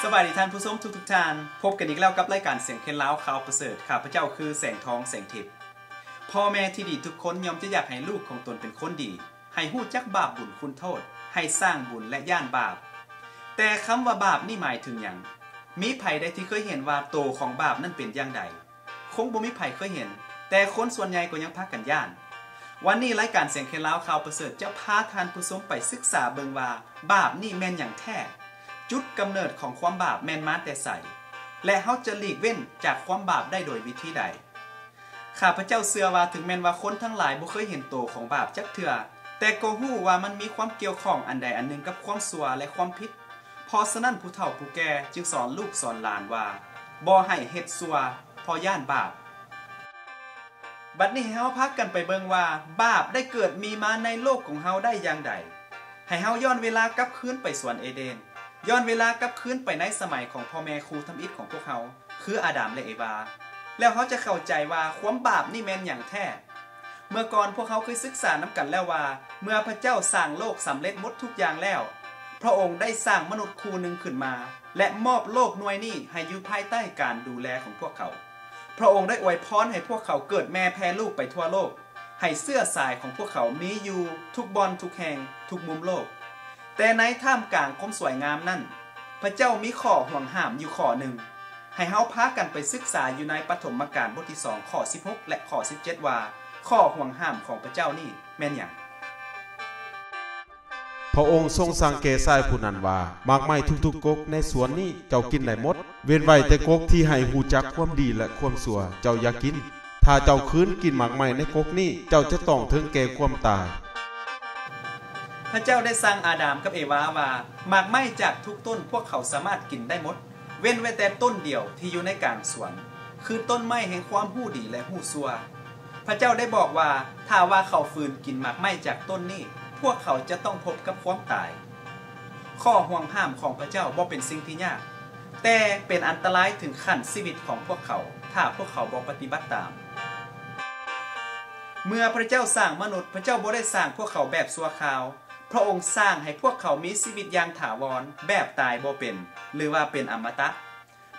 ສະບາຍດີທ່ານຜູ້ຊົມທຸກໆທ່ານ, ພົບກັນອີກແລ້ວກັບລາຍການສຽງເຄນລາວຂ່າວປະເສີດ. ຂ້າພະເຈົ້າຄືແສງທອງ ແສງທິບ. ພໍ່ແມ່ທີ່ດີທຸກຄົນຍ່ອມຈະຢາກໃຫ້ລູກຂອງຕົນເປັນຄົນດີ, ໃຫ້ຮູ້ຈັກບາບບຸນຄຸນໂທດ, ໃຫ້ສ້າງບຸນ ແລະ ຢ້ານບາບ. ແຕ່ຄຳວ່າບາບນີ້ໝາຍເຖິງຫຍັງ? ມີໃຜໃດທີ່ເຄີຍເຫັນວ່າໂຕຂອງບາບນັ້ນເປັນຢ່າງໃດ? ຄົງບໍ່ມີໃຜເຄີຍເຫັນ, ແຕ່ຄົນສ່ວນໃຫຍ່ກໍຍັງພາກັນຢ້ານ. ວັນນີ້ລາຍການສຽງເຄນລາວຂ່າວປະເສີດຈະພາທ່ານຜູ້ຊົມໄປສຶກສາເບິ່ງວ່າບາບນີ້ແມ່ນຫຍັງແທ້, ຈຸດກຳເນີດຂອງຄວາມບາບແມ່ນມາແຕ່ໃສ ແລະ ເຮົາຈະຫຼີກເວັ້ນຈາກຄວາມບາບໄດ້ໂດຍວິທີໃດ. ຂ້າພະເຈົ້າເຊື່ອວ່າເຖິງແມ່ນວ່າຄົນທັງຫຼາຍບໍ່ເຄີຍເຫັນໂຕຂອງບາບຈັກເທື່ອ, ແຕ່ກໍຮູ້ວ່າມັນມີຄວາມກ່ຽວຂ້ອງອັນໃດອັນໜຶ່ງກັບຄວາມຊົ່ວ ແລະ ຄວາມຜິດ. ເພາະສະນັ້ນຜູ້ເຖົ້າຜູ້ແກ່ຈຶ່ງສອນລູກສອນຫຼານວ່າ ບໍ່ໃຫ້ເຮັດຊົ່ວ ເພາະຢ້ານບາບ. ບັດນີ້ໃຫ້ເຮົາພາກັນໄປເບິ່ງວ່າບາບໄດ້ເກີດມີມາໃນໂລກຂອງເຮົາໄດ້ຢ່າງໃດ. ໃຫ້ເຮົາຍ້ອນເວລາກັບຄືນໄປສວນເອເດນ, ຍ້ອນເວລາກັບຄືນໄປໃນສະໄໝຂອງພໍ່ແມ່ຄູ່ທຳອິດຂອງພວກເຮົາ ຄືອາດາມ ແລະ ເອວາ, ແລ້ວເຮົາຈະເຂົ້າໃຈວ່າຄວາມບາບນີ້ແມ່ນຫຍັງແທ້. ເມື່ອກ່ອນພວກເຮົາເຄີຍສຶກສານຳກັນແລ້ວວ່າ ເມື່ອພະເຈົ້າສ້າງໂລກສຳເລັດໝົດທຸກຢ່າງແລ້ວ, ພະອົງໄດ້ສ້າງມະນຸດຄູ່ໜຶ່ງຂຶ້ນມາ ແລະ ມອບໂລກໜ່ວຍນີ້ໃຫ້ຢູ່ພາຍໃຕ້ການດູແລຂອງພວກເຂົາ. ພະອົງໄດ້ອວຍພອນໃຫ້ພວກເຂົາເກີດແມ່ແຜ່ລູກໄປທົ່ວໂລກ, ໃຫ້ເຊື້ອສາຍຂອງພວກເຂົາມີຢູ່ທຸກບ່ອນທຸກແຫ່ງທຸກມຸມໂລກ. ແຕ່ໃນທ່າມກາງຄວາມສວຍງາມນັ້ນ, ພະເຈົ້າມີຂໍ້ຫວງຫ້າມຢູ່ຂໍ້ໜຶ່ງ, ໃຫ້ເຮົາພາກັນໄປສຶກສາຢູ່ໃນປະຖົມມະການບົດທີສອງ ຂໍ້ສິບຫົກ ແລະ ຂໍ້ສິບເຈັດ ວ່າ ຂໍ້ຫວງຫ້າມຂອງພະເຈົ້ານີ້ແມ່ນຫຍັງ? ພະອົງຊົງສັ່ງແກ່ຊາຍຜູ້ນັ້ນວ່າ, ໝາກໄມ້ທຸກໆກົກໃນສວນນີ້ເຈົ້າກິນໄດ້ໝົດ, ເວັ້ນໄວ້ແຕ່ກົກທີ່ໃຫ້ຮູ້ຈັກຄວາມດີ ແລະ ຄວາມຊົ່ວ ເຈົ້າຢ່າກິນ. ຖ້າເຈົ້າຄືນກິນໝາກໄມ້ໃນກົກນີ້, ເຈົ້າຈະຕ້ອງເຖິງແກ່ຄວາມຕາຍ. ພະເຈົ້າໄດ້ສັ່ງອາດາມກັບເອວາວ່າ ໝາກໄມ້ຈາກທຸກຕົ້ນພວກເຂົາສາມາດກິນໄດ້ໝົດ, ເວັ້ນໄວ້ແຕ່ຕົ້ນດຽວທີ່ຢູ່ໃນກາງສວນ, ຄືຕົ້ນໄມ້ແຫ່ງຄວາມຮູ້ດີ ແລະ ຮູ້ຊົ່ວ. ພະເຈົ້າໄດ້ບອກວ່າ ຖ້າວ່າເຂົາຝືນກິນໝາກໄມ້ຈາກຕົ້ນນີ້, ພວກເຂົາຈະຕ້ອງພົບກັບຄວາມຕາຍ. ຂໍ້ຫວງຫ້າມຂອງພະເຈົ້າບໍ່ເປັນສິ່ງທີ່ຍາກ, ແຕ່ເປັນອັນຕະລາຍເຖິງຂັ້ນຊີວິດຂອງພວກເຂົາ ຖ້າພວກເຂົາບໍ່ປະຕິບັດຕາມ. ເມື່ອພະເຈົ້າສ້າງມະນຸດ, ພະເຈົ້າບໍ່ໄດ້ສ້າງພວກເຂົາແບບຊົ່ວຄາວ. ພະອົງສ້າງໃຫ້ພວກເຂົາມີຊີວິດຢ່າງຖາວອນ, ແບບຕາຍບໍ່ເປັນ ຫຼືວ່າເປັນອະມະຕະ.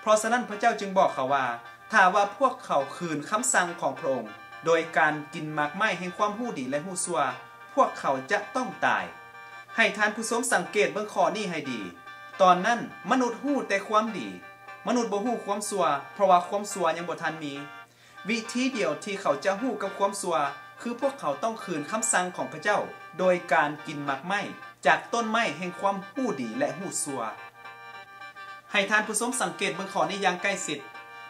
ເພາະສະນັ້ນພະເຈົ້າຈຶ່ງບອກເຂົາວ່າ ຖ້າວ່າພວກເຂົາຂືນຄຳສັ່ງຂອງພະອົງ ໂດຍການກິນໝາກໄມ້ແຫ່ງຄວາມຮູ້ດີ ແລະ ຮູ້ຊົ່ວ, ພວກເຂົາຈະຕ້ອງຕາຍ. ໃຫ້ທ່ານຜູ້ຊົມສັງເກດເບິ່ງຂໍ້ນີ້ໃຫ້ດີ. ຕອນນັ້ນມະນຸດຮູ້ແຕ່ຄວາມດີ, ມະນຸດບໍ່ຮູ້ຄວາມຊົ່ວ, ເພາະວ່າຄວາມຊົ່ວຍັງບໍ່ທັນມີ. ວິທີດຽວທີ່ເຂົາຈະຮູ້ກັບຄວາມຊົ່ວ ຄືພວກເຂົາຕ້ອງຂືນຄຳສັ່ງຂອງພະເຈົ້າ ໂດຍການກິນໝາກໄມ້ຈາກຕົ້ນໄມ້ແຫ່ງຄວາມຮູ້ດີ ແລະ ຮູ້ຊົ່ວ. ໃຫ້ທ່ານຜູ້ຊົມສັງເກດເບິ່ງຂໍ້ນີ້ຢ່າງໃກ້ຊິດ.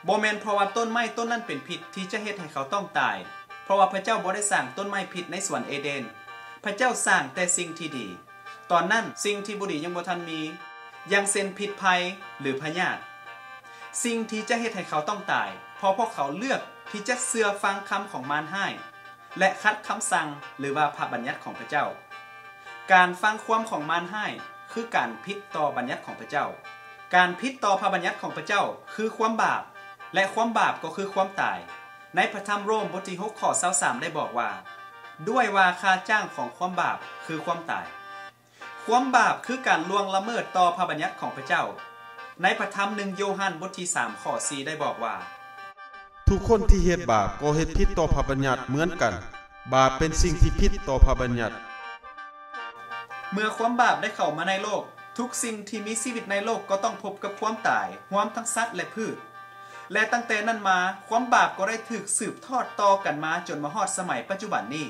ບໍ່ແມ່ນເພາະວ່າຕົ້ນໄມ້ຕົ້ນນັ້ນເປັນພິດທີ່ຈະເຮັດໃຫ້ເຂົາຕ້ອງຕາຍ, ເພາະວ່າພະເຈົ້າບໍ່ໄດ້ສ້າງຕົ້ນໄມ້ພິດໃນສວນເອເດນ. ພະເຈົ້າສ້າງແຕ່ສິ່ງທີ່ດີ. ຕອນນັ້ນສິ່ງທີ່ບໍ່ດີຍັງບໍ່ທັນມີ, ຢ່າງເຊັ່ນພິດໄພ ຫຼື ພະຍາດ. ສິ່ງທີ່ຈະເຮັດໃຫ້ເຂົາຕ້ອງຕາຍ, ເພາະພວກເຂົາເລືອກທີ່ຈະເຊື່ອຟັງຄຳຂອງມານຮ້າຍ ແລະ ຂັດຄຳສັ່ງ ຫຼືວ່າພະບັນຍັດຂອງພະເຈົ້າ. ການຟັງຄວາມຂອງມານຮ້າຍ ຄືການຜິດຕໍ່ບັນຍັດຂອງພະເຈົ້າ. ການຜິດຕໍ່ພະບັນຍັດຂອງພະເຈົ້າ ຄືຄວາມບາບ, ແລະ ຄວາມບາບກໍຄືຄວາມຕາຍ. ໃນພະທຳໂຣມບົດທີຫົກ ຂໍ້ຊາວສາມ ໄດ້ບອກວ່າ, ດ້ວຍວ່າຄ່າຈ້າງຂອງຄວາມບາບຄືຄວາມຕາຍ. ຄວາມບາບຄືການລ່ວງລະເມີດຕໍ່ພະບັນຍັດຂອງພະເຈົ້າ. ໃນພະທຳໜຶ່ງໂຢຮັນບົດທີສາມ ຂໍ້ສີ່ ໄດ້ບອກວ່າ, ທຸກຄົນທີ່ເຮັດບາບກໍເຮັດຜິດຕໍ່ພະບັນຍັດເໝືອນກັນ. ບາບເປັນສິ່ງທີ່ຜິດຕໍ່ພະບັນຍັດ. ເມື່ອຄວາມບາບໄດ້ເຂົ້າມາໃນໂລກ, ທຸກສິ່ງທີ່ມີຊີວິດໃນໂລກກໍຕ້ອງພົບກັບຄວາມຕາຍ, ຮວມທັງສັດ ແລະ ພືດ. ແລະ ຕັ້ງແຕ່ນັ້ນມາ, ຄວາມບາບກໍໄດ້ຖືກສືບທອດຕໍ່ກັນມາຈົນມາຮອດສະໄໝປັດຈຸບັນນີ້.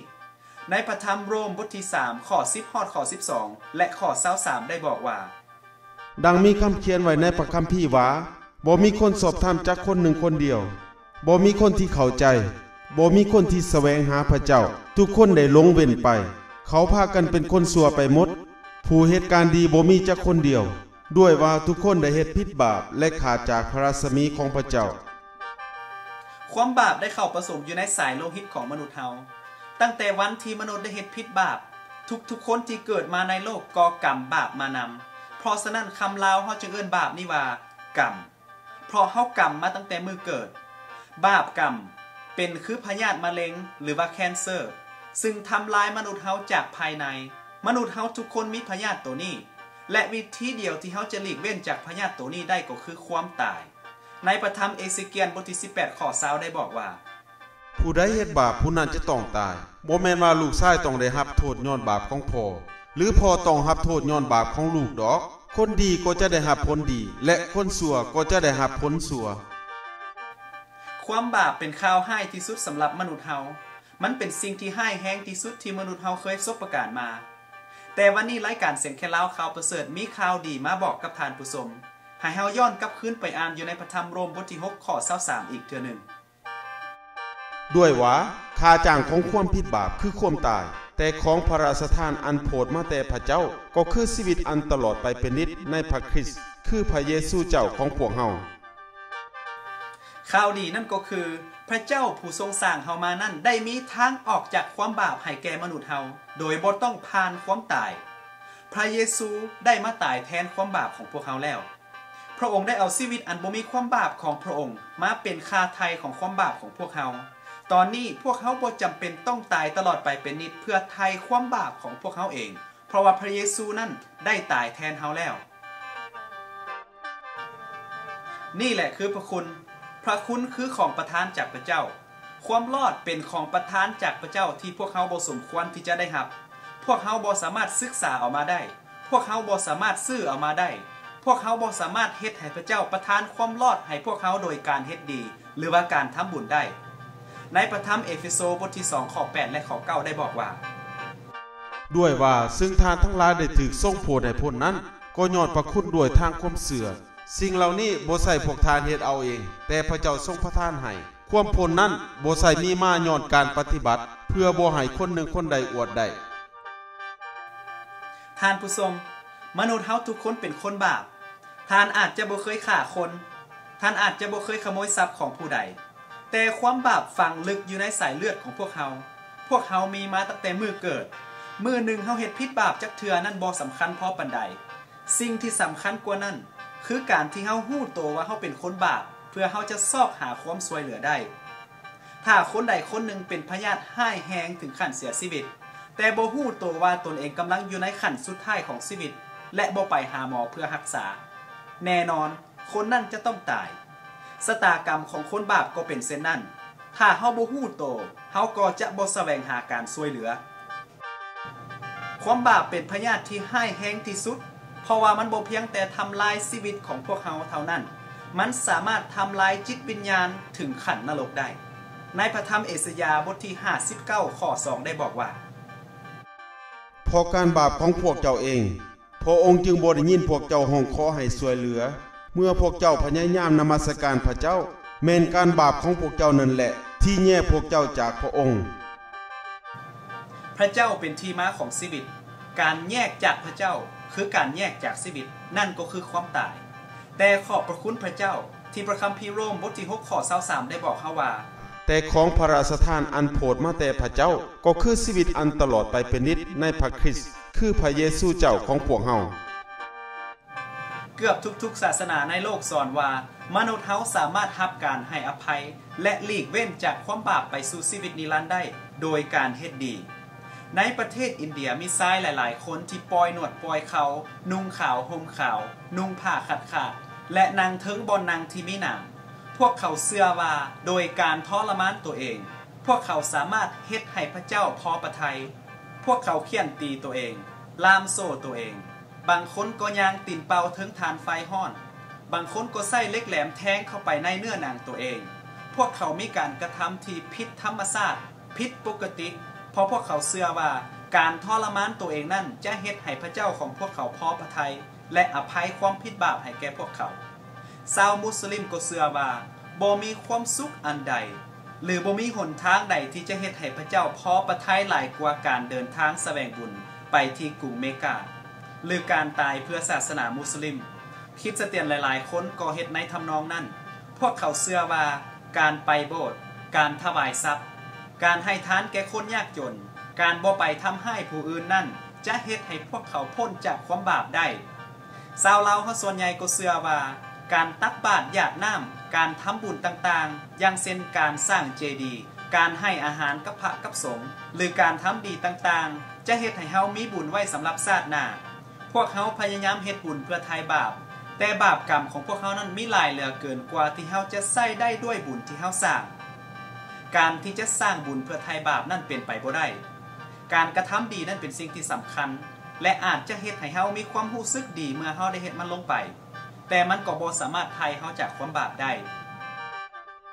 ໃນພະທຳໂຣມບົດທີສາມ ຂໍ້ສິບ ຮອດຂໍ້ສິບສອງ ແລະ ຂໍ້ຊາວສາມ ໄດ້ບອກວ່າ, ດັ່ງມີຄຳຂຽນໄວ້ໃນພະຄຳພີວ່າ, ບໍ່ມີຄົນຊອບທຳຈັກຄົນໜຶ່ງຄົນດຽວ, ບໍ່ມີຄົນທີ່ເຂົ້າໃຈ, ບໍ່ມີຄົນທີ່ສະແຫວງຫາພະເຈົ້າ. ທຸກຄົນໄດ້ຫຼົງເວັ້ນໄປ, ເຂົາພາກັນເປັນຄົນຊົ່ວໄປໝົດ. ຜູ້ເຮັດການດີບໍ່ມີຈັກຄົນດຽວ. ດ້ວຍວ່າທຸກຄົນໄດ້ເຮັດຜິດບາບ ແລະ ຂາດຈາກພະລັດສະໝີຂອງພະເຈົ້າ. ຄວາມບາບໄດ້ເຂົ້າປະສົມຢູ່ໃນສາຍໂລຫິດຂອງມະນຸດເຮົາ. ຕັ້ງແຕ່ວັນທີ່ມະນຸດໄດ້ເຮັດຜິດບາບ, ທຸກໆຄົນທີ່ເກີດມາໃນໂລກກໍກຳບາບມານຳ. ເພາະສະນັ້ນ, ຄຳລາວເຮົາຈຶ່ງເອີ້ນບາບນີ້ວ່າ ກຳ. ເພາະເຮົາກຳມາຕັ້ງແຕ່ມື້ເກີດ. ບາບກຳເປັນຄືພະຍາດມະເລັງ ຫຼືວ່າແຄນເຊີ ຊຶ່ງທຳລາຍມະນຸດເຮົາຈາກພາຍໃນ. ມະນຸດເຮົາທຸກຄົນມີພະຍາດໂຕນີ້. ແລະ ວິທີດຽວທີ່ເຮົາຈະຫຼີກເວັ້ນຈາກພະຍາດໂຕນີ້ໄດ້ກໍຄືຄວາມຕາຍ. ໃນພະທຳເອເຊກຽນບົດທີສິບແປດ ຂໍ້ຊາວ ໄດ້ບອກວ່າ, ຜູ້ໃດເຮັດບາບ ຜູ້ນັ້ນຈະຕ້ອງຕາຍ. ບໍ່ແມ່ນວ່າລູກຊາຍຕ້ອງໄດ້ຮັບໂທດຍ້ອນບາບຂອງພໍ່, ຫຼື ພໍ່ຕ້ອງຮັບໂທດຍ້ອນບາບຂອງລູກດອກ. ຄົນດີກໍຈະໄດ້ຮັບຜົນດີ ແລະ ຄົນຊົ່ວກໍຈະໄດ້ຮັບຜົນຊົ່ວ. ຄວາມບາບເປັນຂ່າວຮ້າຍທີ່ສຸດສຳລັບມະນຸດເຮົາ. ມັນເປັນສິ່ງທີ່ຮ້າຍແຮງທີ່ສຸດທີ່ມະນຸດເຮົາເຄີຍສົບປະການມາ. ແຕ່ວັນນີ້ລາຍການສຽງແຄນລາວຂ່າວປະເສີດມີຂ່າວດີມາບອກກັບທ່ານຜູ້ຊົມ. ໃຫ້ເຮົາຍ້ອນກັບຄືນໄປອ່ານຢູ່ໃນພະທຳໂຣມບົດທີຫົກ ຂໍ້ຊາວສາມ ອີກເທື່ອໜຶ່ງ. ດ້ວຍວ່າ ຄ່າຈ້າງຂອງຄວາມຜິດບາບຄືຄວາມຕາຍ, ແຕ່ຂອງພະລາຊະທານອັນໂຜດມາແຕ່ພະເຈົ້າ ກໍຄືຊີວິດອັນຕະຫຼອດໄປເປັນນິດໃນພະຄຣິດ ຄືພະເຢຊູເຈົ້າຂອງພວກເຮົາ. ຂ່າວດີນັ້ນກໍຄື ພະເຈົ້າຜູ້ຊົງສ້າງເຮົາມານັ້ນ ໄດ້ມີທາງອອກຈາກຄວາມບາບໃຫ້ແກ່ມະນຸດເຮົາ ໂດຍບໍ່ຕ້ອງຜ່ານຄວາມຕາຍ. ພະເຢຊູໄດ້ມາຕາຍແທນຄວາມບາບຂອງພວກເຮົາແລ້ວ. ພະອົງໄດ້ເອົາຊີວິດອັນບໍ່ມີຄວາມບາບຂອງພະອົງມາເປັນຄ່າໄຖ່ຂອງຄວາມບາບຂອງພວກເຮົາ. ຕອນນີ້ພວກເຮົາບໍ່ຈຳເປັນຕ້ອງຕາຍຕະຫຼອດໄປເປັນນິດເພື່ອໄຖ່ຄວາມບາບຂອງພວກເຮົາເອງ, ເພາະວ່າພະເຢຊູນັ້ນໄດ້ຕາຍແທນເຮົາແລ້ວ. ນີ້ແຫຼະຄືພະຄຸນ. ພະຄຸນຄືຂອງປະທານຈາກພະເຈົ້າ. ຄວາມລອດເປັນຂອງປະທານຈາກພະເຈົ້າທີ່ພວກເຮົາບໍ່ສົມຄວນທີ່ຈະໄດ້ຮັບ. ພວກເຮົາບໍ່ສາມາດສຶກສາເອົາມາໄດ້. ພວກເຮົາບໍ່ສາມາດຊື້ເອົາມາໄດ້. ພວກເຮົາບໍ່ສາມາດເຮັດໃຫ້ພະເຈົ້າປະທານຄວາມລອດໃຫ້ພວກເຮົາໂດຍການເຮັດດີ ຫຼືວ່າການທຳບຸນໄດ້. ໃນພະທຳເອເຟໂຊບົດທີສອງ ຂໍ້ແປດ ແລະ ຂໍ້ເກົ້າ ໄດ້ບອກວ່າ, ດ້ວຍວ່າເຊິ່ງທ່ານທັງຫຼາຍໄດ້ຖືກຊົງໂຜດໃຫ້ພົ້ນນັ້ນ ກໍຍ້ອນພະຄຸນດ້ວຍທາງຄວາມເຊື່ອ. ສິ່ງເຫຼົ່ານີ້ບໍ່ໃຊ່ພວກທ່ານເຮັດເອົາເອງ, ແຕ່ພະເຈົ້າຊົງປະທານໃຫ້. ຄວາມພົ້ນນັ້ນບໍ່ໃຊ່ມີມາຍ້ອນການປະຕິບັດ, ເພື່ອບໍ່ໃຫ້ຄົນໜຶ່ງຄົນໃດອວດໄດ້. ທ່ານຜູ້ຊົມ, ມະນຸດເຮົາທຸກຄົນເປັນຄົນບາບ. ທ່ານອາດຈະບໍ່ເຄີຍຂ້າຄົນ. ທ່ານອາດຈະບໍ່ເຄີຍຂະໂມຍຊັບຂອງຜູ້ໃດ. ແຕ່ຄວາມບາບຝັງເລິກຢູ່ໃນສາຍເລືອດຂອງພວກເຮົາ. ພວກເຮົາມີມາຕັ້ງແຕ່ມື້ເກີດ. ມື້ໜຶ່ງເຮົາເຮັດຜິດບາບຈັກເທື່ອນັ້ນບໍ່ສຳຄັນພໍປານໃດ. ສິ່ງທີ່ສຳຄັນກວ່ານັ້ນ ຄືການທີ່ເຮົາຮູ້ໂຕວ່າເຮົາເປັນຄົນບາບ ເພື່ອເຮົາຈະຊອກຫາຄວາມຊ່ວຍເຫຼືອໄດ້. ຖ້າຄົນໃດຄົນໜຶ່ງເປັນພະຍາດຮ້າຍແຮງເຖິງຂັ້ນເສຍຊີວິດ, ແຕ່ບໍ່ຮູ້ໂຕວ່າຕົນເອງກຳລັງຢູ່ໃນຂັ້ນສຸດທ້າຍຂອງຊີວິດ ແລະ ບໍ່ໄປຫາໝໍເພື່ອຮັກສາ, ແນ່ນອນ, ຄົນນັ້ນຈະຕ້ອງຕາຍ. ຊະຕາກຳຂອງຄົນບາບກໍເປັນເຊັ່ນນັ້ນ. ຖ້າເຮົາບໍ່ຮູ້ໂຕ, ເຮົາກໍຈະບໍ່ສະແຫວງຫາການຊ່ວຍເຫຼືອ. ຄວາມບາບເປັນພະຍາດທີ່ຮ້າຍແຮງທີ່ສຸດ, ເພາະວ່າມັນບໍ່ພຽງແຕ່ທຳລາຍຊີວິດຂອງພວກເຮົາເທົ່ານັ້ນ, ມັນສາມາດທຳລາຍຈິດວິນຍານເຖິງຂັ້ນນະລົກໄດ້. ໃນພະທຳເອຊາຍາບົດທີຫ້າສິບເກົ້າ ຂໍ້ສອງ ໄດ້ບອກວ່າ, ເພາະການບາບຂອງພວກເຈົ້າເອງ, ພະອົງຈຶ່ງບໍ່ໄດ້ຍິນພວກເຈົ້າຮ້ອງຂໍໃຫ້ຊ່ວຍເຫຼືອ. ເມື່ອພວກເຈົ້າພະຍາຍາມນະມັດສະການພະເຈົ້າ, ແມ່ນການບາບຂອງພວກເຈົ້ານັ້ນແຫຼະ ທີ່ແຍກພວກເຈົ້າຈາກພະອົງ. ພະເຈົ້າເປັນທີ່ມາຂອງຊີວິດ. ການແຍກຈາກພະເຈົ້າ ຄືການແຍກຈາກຊີວິດ, ນັ້ນກໍຄືຄວາມຕາຍ. ແຕ່ຂອບພະຄຸນພະເຈົ້າ ທີ່ພະຄຳພີໂຣມບົດທີຫົກ ຂໍ້ຊາວສາມ ໄດ້ບອກເຮົາວ່າ, ແຕ່ຂອງພະລາຊະທານອັນໂຜດມາແຕ່ພະເຈົ້າ ກໍຄືຊີວິດອັນຕະຫຼອດໄປເປັນນິດໃນພະຄຣິດ ຄືພະເຢຊູເຈົ້າຂອງພວກເຮົາ. ເກືອບທຸກໆສາສະໜາໃນໂລກສອນວ່າ ມະນຸດເຮົາສາມາດຮັບການໃຫ້ອະໄພ ແລະ ຫຼີກເວັ້ນຈາກຄວາມບາບໄປສູ່ຊີວິດນິລັນໄດ້ໂດຍການເຮັດດີ. ໃນປະເທດອິນເດຍມີຊາຍຫຼາຍໆຄົນທີ່ປ່ອຍໜວດປ່ອຍເຂົາ, ນຸ່ງຂາວຫົ່ມຂາວ, ນຸ່ງຜ້າຂາດໆ ແລະ ນັ່ງເທິງບ່ອນນັ່ງທີ່ມີໜາມ. ພວກເຂົາເຊື່ອວ່າໂດຍການທໍລະມານຕົວເອງ, ພວກເຂົາສາມາດເຮັດໃຫ້ພະເຈົ້າພໍພະໄທ. ພວກເຂົາຂ້ຽນຕີຕົວເອງ, ລ່າມໂສ້ຕົວເອງ, ບາງຄົນກໍຍ່າງຕີນເປົ່າເທິງຖ່ານໄຟຮ້ອນ, ບາງຄົນກໍໃຊ້ເຫຼັກແຫຼມແທງເຂົ້າໄປໃນເນື້ອໜັງຕົວເອງ. ພວກເຂົາມີການກະທຳທີ່ຜິດທຳມະຊາດ, ຜິດປົກກະຕິ, ເພາະພວກເຂົາເຊື່ອວ່າການທໍລະມານຕົວເອງນັ້ນຈະເຮັດໃຫ້ພະເຈົ້າຂອງພວກເຂົາພໍພະໄທ ແລະ ອະໄພຄວາມຜິດບາບໃຫ້ແກ່ພວກເຂົາ. ຊາວມຸສລິມກໍເຊື່ອວ່າບໍ່ມີຄວາມສຸກອັນໃດ ຫຼື ບໍ່ມີຫົນທາງໃດທີ່ຈະເຮັດໃຫ້ພະເຈົ້າພໍພະໄທຫຼາຍກວ່າການເດີນທາງສະແຫວງບຸນໄປທີ່ກຸງເມກາ ຫຼື ການຕາຍເພື່ອສາສະໜາມຸສລິມ. ຄຣິສຕຽນຫຼາຍໆຄົນກໍເຮັດໃນທຳນອງນັ້ນ. ພວກເຂົາເຊື່ອວ່າການໄປໂບດ, ການຖວາຍຊັບ, ການໃຫ້ທານແກ່ຄົນຍາກຈົນ, ການບໍ່ໄປທຳຮ້າຍຜູ້ອື່ນນັ້ນ ຈະເຮັດໃຫ້ພວກເຂົາພົ້ນຈາກຄວາມບາບໄດ້. ຊາວລາວເຮົາສ່ວນໃຫຍ່ກໍເຊື່ອວ່າ ການຕັກບາດຢາດນ້ຳ, ການທຳບຸນຕ່າງໆ ຢ່າງເຊັ່ນ ການສ້າງເຈດີ, ການໃຫ້ອາຫານກັບພະກັບສົງ ຫຼື ການທຳດີຕ່າງໆ ຈະເຮັດໃຫ້ເຮົາມີບຸນໄວ້ສຳລັບຊາດໜ້າ. ພວກເຮົາພະຍາຍາມເຮັດບຸນເພື່ອໄຖ່ບາບ, ແຕ່ບາບກຳຂອງພວກເຮົານັ້ນມີຫຼາຍເຫຼືອເກີນກວ່າທີ່ເຮົາຈະໃຊ້ໄດ້ດ້ວຍບຸນທີ່ເຮົາສ້າງ. ການທີ່ຈະສ້າງບຸນເພື່ອໄຖ່ບາບນັ້ນເປັນໄປບໍ່ໄດ້. ການກະທຳດີນັ້ນເປັນສິ່ງທີ່ສຳຄັນ ແລະ ອາດຈະເຮັດໃຫ້ເຮົາມີຄວາມຮູ້ສຶກດີເມື່ອເຮົາໄດ້ເຮັດມັນລົງໄປ, ແຕ່ມັນກໍບໍ່ສາມາດໄຖ່ເຮົາຈາກຄວາມບາບໄດ້.